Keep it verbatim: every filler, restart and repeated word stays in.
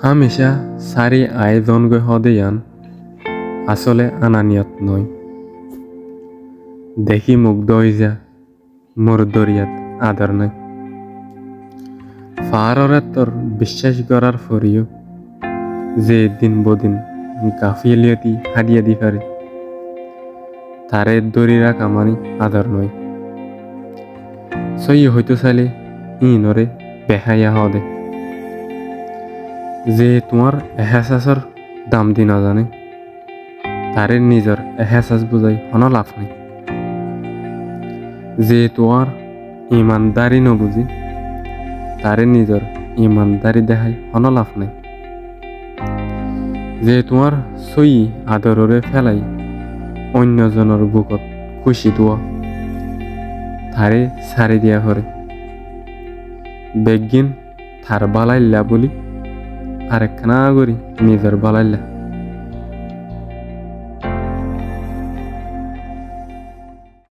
Hámica sári aái zon goi hoóde yían asóle ananiyot noó. Dekí mugdó ói za, mor doriyat ador nái. Faáror ettór biccác gorár foreyó ze din bodin gafíliyoti hádiya di fare, taré dóri raká mani ador noó. Sóiyi hoitó sailé híinoré beháiya hoóde. Ze tuáñr ehésasór dam di nozané, taré nizor ehésas buzái honó laf nái. Ze tuáñr imandári nobuzé, taré nizor imandári dehái honó laf nái. Ze tuáñr sóiyi adororé félai óinno zonor bukot kúci dúa, taré sári diya foré. Beggín tar bálailla bóli arekkána gorí nizor bálailla.